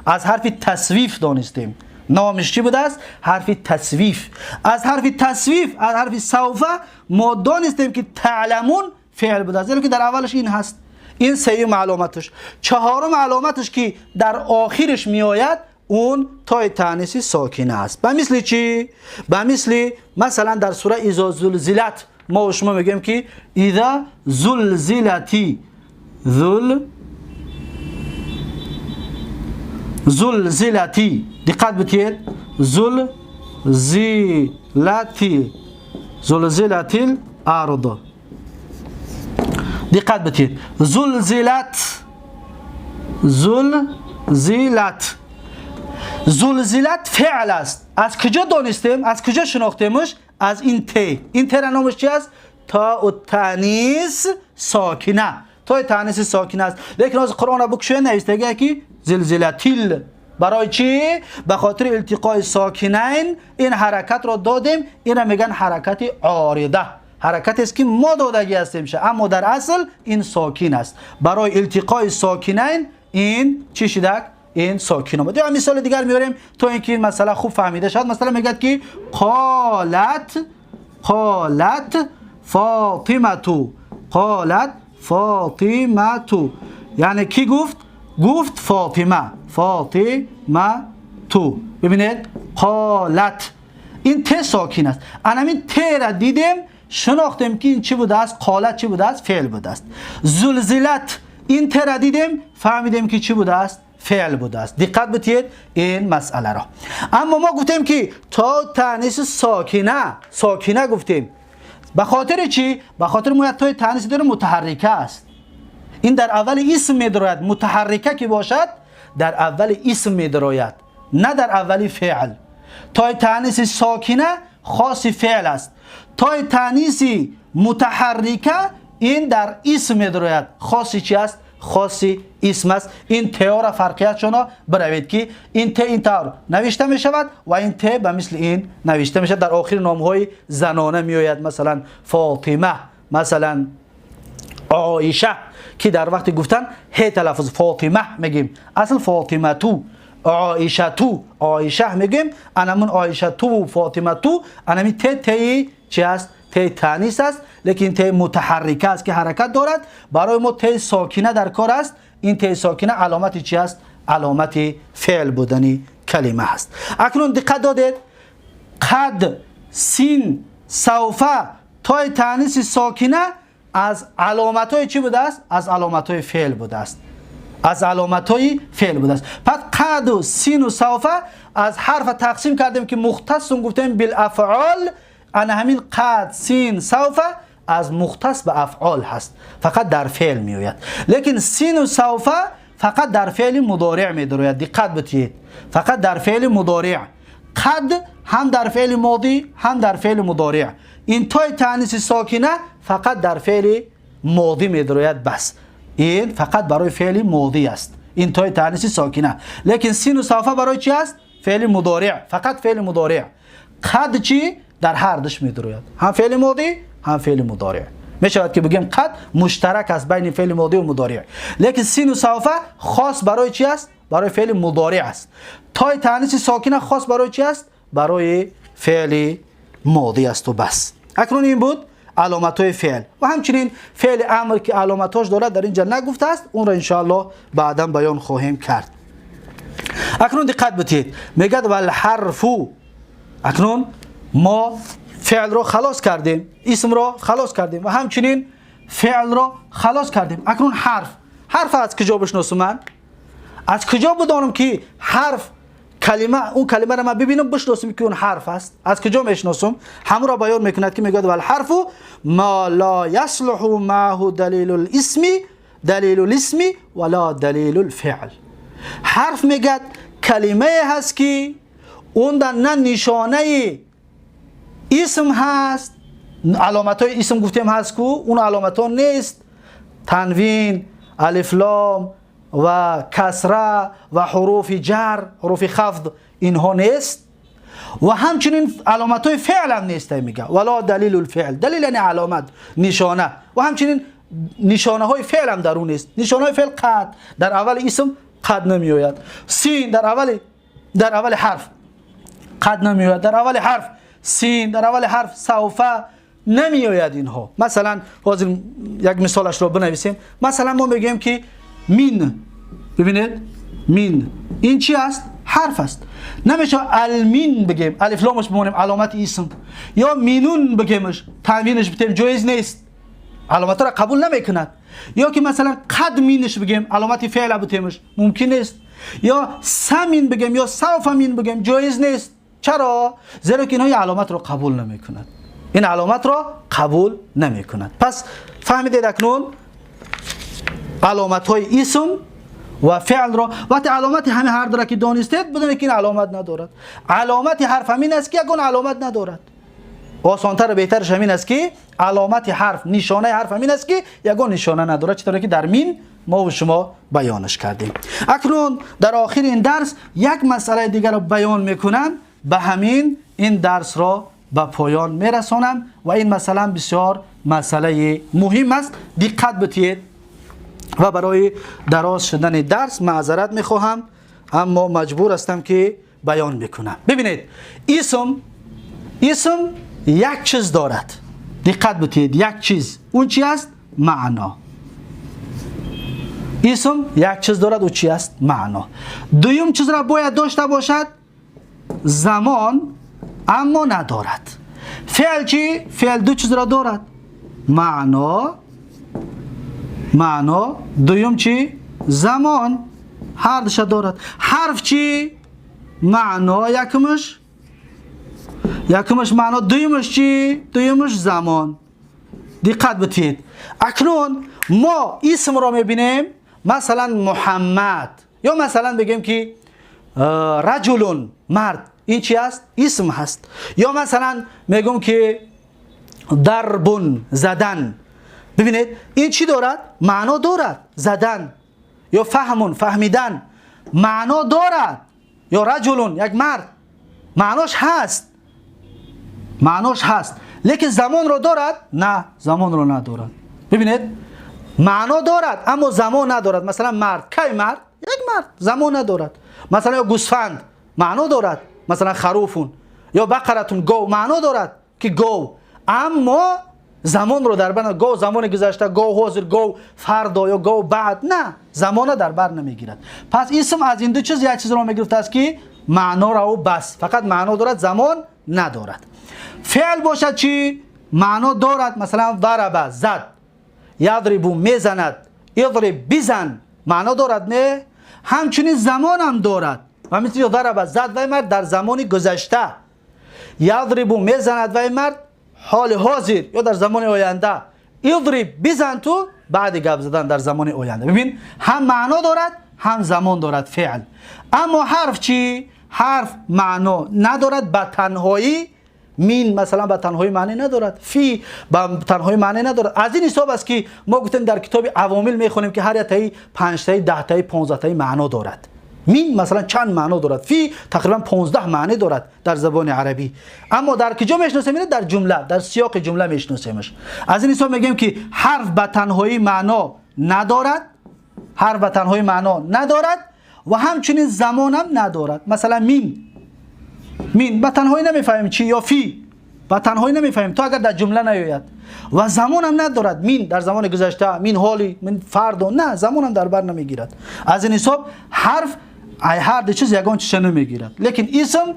از حرف تسویف دانستیم. نامش چی بوده است؟ حرف تسویف. از حرف تسویف، از حرف سوف ما دانستیم که تعلمون فعل بوده است، زیرا که در اولش این هست. این سوم علامتش. چهارم علامتش که در آخرش میآید اون تای تانیث ساکنه است. به مثل چی؟ به مثل مثلا در سوره اذا زلزلت ما و شما میگیم که اذا زلزلتی، زلزلتی. دقت بتید، زلزلتی، زلزلت الارض. دقت بتید، زلزلت، زلزلت، زلزلت فعل است. از کجا دانستیم؟ از کجا شناختیمش؟ از این ت. این ت را نامش چی است؟ تا التانیث ساکنه. تا تانیث ساکنه است. لیکن از قرآن بکشوی نوشته که زلزلتیل. برای چی؟ به خاطر التقای ساکنین این حرکت را دادیم. این را میگن حرکت عارضه. حرکت است که ما دادگی هستیم، اما در اصل این ساکن است. برای التقای ساکنین این چی شده؟ این ساکن آمد. یا مثال دیگر میاریم تا اینکه این مسئله خوب فهمیده شد. مثلا میگه که قالت، قالت فاطمه، قالت فاطمه. یعنی کی گفت؟ گفت فاطمه، فاطمه تو. ببینید قالت، این ت ساکن است. الان ت را دیدیم شناختیم که این چی بوده است؟ قالت چی بوده است؟ فعل بوده است. زلزلت، این ت را دیدیم فهمیدیم که چی بوده است؟ فعل بوده است. دقت بتید این مسئله را. اما ما گفتیم که تا تانیث ساکنه، ساکنه گفتیم به خاطر چی؟ به خاطر ما تا تانیث داره متحرکه است. این در اول اسم میدراید. متحرکه که باشد در اول اسم میدراید، نه در اول فعل. تا تانیث ساکنه خاص فعل است. تا تانیث متحرکه این در اسم میدراید، خاص چی است؟ خاص اسم است. این ت را فرقیتشون بروید که این ت این طور نوشته می شود و این ت به مثل این نوشته می شود. در آخر نام های زنانه می آید، مثلا فاطمه، مثلا عایشه که در وقت گفتن ه تلفظ فاطمه میگیم، اصل فاطمه تو، عایشه تو، عایشه میگیم. انمون عایشه تو و فاطمه تو، انمی ت تی چی است؟ ت تانیث است، لیکن ت متحرکه است که حرکت دارد. برای ما ت ساکنه در کار است. این ت ساکنه علامت چی است؟ علامت فعل بودن کلمه است. اکنون دقت دادید، قد، سین، سوف، تای تانیث ساکنه از علامت های چی بوده است؟ از علامت های فعل بوده است. از علامت های فعل بوده است. پس قد و سین و سوف از حرف تقسیم کردیم که مختص گفتیم بالافعال. انا همین قد، سین، سوف از مختص به افعال هست، فقط در فعل میآید. لیکن سین و سوف فقط در فعل مضارع میدراید. دقت بتید، فقط در فعل مضارع. قد هم در فعل ماضی هم در فعل مضارع. این تای تانیث ساکنه فقط در فعل ماضی میدراید. بس این فقط برای فعل ماضی است، این تای تانیث ساکنه. لیکن سین و سوف برای چی است؟ فعل مضارع، فقط فعل مضارع. قد چی؟ در هر دوش میدراید، هم فعل ماضی هم فعل مضارع. میشود که بگیم قد مشترک است بین فعل ماضی و مضارع. لیکن سین و سوف خاص برای چی است؟ برای فعل مضارع است. تای تانیث ساکنه خاص برای چی است؟ برای فعل ماضی است و بس. اکنون این بود علامت های فعل و همچنین فعل امر که علامتاش دارد در اینجا نگفته است، اون را انشاءالله بعدا بیان خواهیم کرد. اکنون دقت بتید، میگد والحرف. اکنون ما فعل رو خلاص کردیم، اسم رو خلاص کردیم و همچنین فعل رو خلاص کردیم. اکنون حرف از کجا بشناسم؟ من از کجا بدانم که حرف کلمه، اون کلمه رو من ببینم بشناسم که اون حرف است؟ از کجا میشناسم؟ همون را بیان میکند که میگوید والحرف ما لا یصلح معه دلیل الاسم ولا دلیل الفعل. حرف میگد کلمه هست که اون در نه نشانه اسم هست، علامت های اسم گفتیم هست کو، اون علامت ها نیست، تنوین، الف لام و کسره و حروف جر، حروف خفض، اینها نیست و همچنین علامت های فعل هم نیست. میگه ولا دلیل الفعل، دلیل یعنی علامت، نشانه، و همچنین نشانه های فعل هم در اون نیست. نشانه های فعل قد در اول اسم قد نمیآید، سین در اول حرف قد نمیآید، در اول حرف سین، در اول حرف سوف نمیآید اینها. مثلا حاضر یک مثالش رو بنویسیم. مثلا ما میگیم که من، ببینید، من این چی است؟ حرف است. نمیشه المن بگیم، الف لامش بمونیم علامت اسم، یا منون بگیمش، تنوینش بتیم، جایز نیست، علامت را قبول نمیکند. یا که مثلا قد منش بگیم، علامت فعل بتیمش، ممکن نیست. یا سمین بگیم یا سوف من بگیم، جایز نیست. چرا؟ زیرا که اینها علامت را قبول نمیکند، این علامت را قبول نمیکند. پس فهمیدید اکنون علامت های اسم و فعل را. وقتی علامت همه هر دو را که دانستید، بدونید که این علامت ندارد. علامت حرف همین است که یگان علامت ندارد. آسانتر و بهترش همین است که علامت حرف، نشانه حرف همین است که یگان نشانه ندارد، چطوری که در من ما و شما بیانش کردیم. اکنون در آخر این درس یک مسئله دیگر را بیان میکنم، به همین این درس را به پایان میرسانم و این مسئله بسیار مسئله مهم است، دقت بتید. و برای دراز شدن درس معذرت میخواهم، اما مجبور هستم که بیان بکنم. ببینید، اسم یک چیز دارد، دقت بتید، یک چیز. اون چی است؟ معنا. اسم یک چیز دارد، او چی است؟ معنا. دویم چیز را باید داشته باشد، زمان، اما ندارد. فعل چی؟ فعل دو چیز را دارد، معنا، دویم چی؟ زمان، هر دوش دارد. حرف چی؟ معنا یکمش معنا، دویمش چی؟ دویمش زمان. دقت بتید، اکنون ما اسم را میبینیم، مثلا محمد، یا مثلا بگیم که رجل، مرد، این چی است؟ اسم هست. یا مثلا میگم که ضرب، زدن. ببینید، این چی دارد؟ معنا دارد، زدن. یا فهم، فهمیدن، معنا دارد. یا رجل، یک مرد، معناش هست، معناش هست، لیکن زمان رو دارد؟ نه، زمان رو ندارد. ببینید، معنا دارد اما زمان ندارد. مثلا مرد، کی مرد؟ یک مرد، زمان ندارد. مثلا یا گوسفند معنا دارد، مثلا خروف یا بقرة، گاو، معنا دارد که گاو، اما زمان رو در بر، گاو زمان گذشته، گاو حاضر، گاو فردا یا گاو بعد، نه، زمان در بر نمیگیرد. پس اسم از این دو چیز یک چیز رو میگرفت است که معنا را و بس، فقط معنا دارد، زمان ندارد. فعل باشد چی؟ معنا دارد. مثلا ضرب، زد، یضرب، میزند، اضرب، بزن، معنا دارد، نه؟ همچنین زمان هم دارد و مثل ضرب، زد و مرد در زمان گذشته، یضرب، میزند و مرد حال حاضر یا در زمان آینده، اضرب، بزن تو بعد گپ زدن در زمان آینده. ببین، هم معنا دارد هم زمان دارد فعل. اما حرف چی؟ حرف معنا ندارد به تنهایی. من مثلا به تنهایی معنی ندارد، فی به تنهایی معنی ندارد. از این حساب است که ما گفتیم در کتاب عوامل میخونیم که هر یک تایی 5 تایی، 10 تایی، 15 تایی معنا دارد. من مثلا چند معنا دارد، فی تقریبا 15 معنی دارد در زبان عربی. اما در کجا میشناسیم؟ اینو در جمله، در سیاق جمله میشناسیمش. از این حساب میگیم که حرف به تنهایی معنا ندارد، حرف به تنهایی معنا ندارد و همچنین زمان هم ندارد. مثلا من به تنهایی نمیفهمیم چی، یا فی به تنهایی نمیفهمیم تا اگر در جمله نیاید و زمان هم ندارد. من در زمان گذشته، من حالی، من فردا، نه، زمان هم در بر نمیگیرد. از این حساب حرف ای هر دو چیز یگان چیز نمیگیرد، لیکن اسم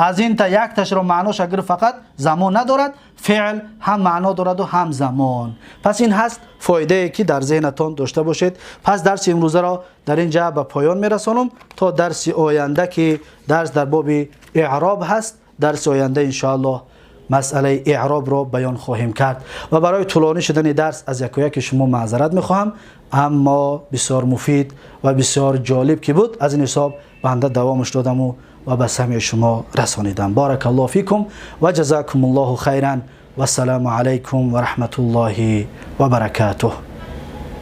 Аз ин та якташро маъноша гирифт, фақат замон надорад. Феъл ҳам маъно дораду, ҳам замон. Пас ин ҳаст фоидае, ки дар зеҳнатон дошта бошед. Пас дарси имрӯзаро дар ин ҷа ба поён мерасонам то дарси оянда, ки дарс дар боби эъроб ҳаст. Дарси оянда, иншоаллоҳ, масъалаи эъробро баён хоҳем кард. Ва барои тӯлонӣ шудани дарс аз якояки шумо маъзарат мехоҳам, аммо бисёр муфид ва бисёр ҷолиб ки буд, аз ин ҳисоб банда давомаш додаму ва ба самъи шумо расонидам. بارك الله فيكم وجزاكم الله خيرا، والسلام عليكم ورحمة الله وبركاته.